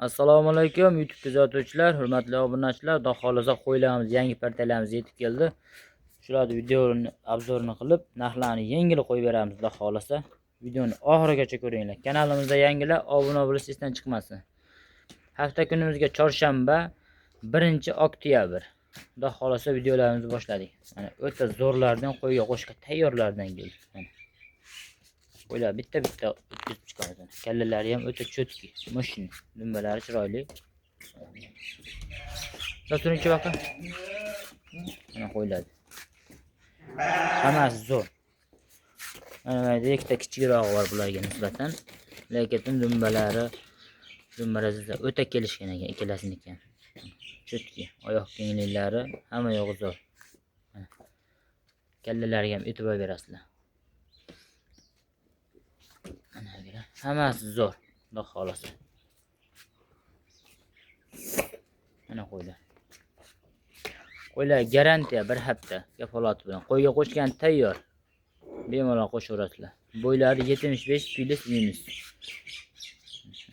Assalomu alaykum YouTube kuzatuvchilar, hurmatli obunachilar. Xudo xohlasa qo'ylarimiz, yangi partiyalarimiz yetib keldi. Shularni videoni обзор ini qilib, narxlarni yengil qo'yib beramiz, Xudo xohlasa. Videoni oxirigacha ko'ringlar. Kanalimizda yangilar obuna bo'lish esdan chiqmasin. Hafta kunimizga chorshanba, 1-oktyabr. Xudo xohlasa videolarimizni boshladik. Mana o'ta zo'rlardan, qo'yga qo'shga tayyorlardan keldi. Mana. Qo'ylar bitta-bitta o'tkazib chiqamiz. Kallalari ham o'ta чёткий, мощный. Dumbalari chiroyli. Turingchi baqa. Mana qo'yiladi. Hammasi zo'r. Mana bu yerda ikkita kichikrog'i bor bularga nisbatan. Lekin dumbalari o'ta kelishgan ekan ikkalasiniki ham. Чёткий, oyoq kengliklari, hamma yog'i zo'r. Mana. Kallalariga ham e'tibor berasizlar. Mana bular hammasi zo'r, Xudo xohlasa. Mana qo'ylar. Qo'ylar garantiya bir hafta kafolati bilan. Qo'yga qo'shgan tayyor. Bemalol qo'shaverasizlar. Bo'ylari 75 плюс минус.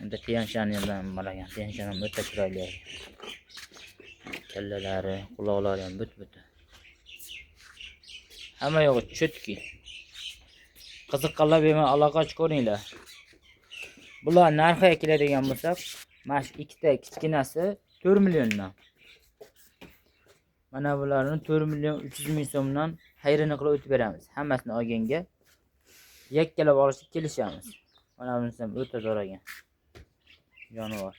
Endi Tianshan ham bor ekan. Tianshan ham o'ta chiroyli. Kallalari, quloqlari ham but-butun. Hamma yog'i чёткий. Qiziqqanlar bemalol aloqa ochib ko'ringlar. Bular narxiga keladigan bo'lsak, mana shu ikkita kichkinasi 4 milliondan. Mana bularni 4 million 300 ming so'mdan xayrini qilib o'tib beramiz. Hammasini olganga yakkalab olishga kelishamiz. Mana bunisi ham o'ta zo'r ekan. Jonivor.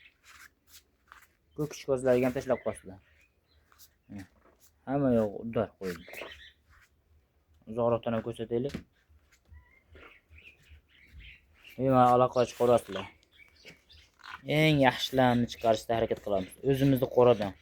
Ko'kish ko'zlariga ham tashlab qo'yasizlar. Hamma yo'q удар qo'yildi. Uzoqroqdan ham ko'rsataylik. Bemalol aloqa ochib ko'rasizlar. Eng yaxshilarini chiqarishga harakat qilamiz. O'zimizni qo'radan.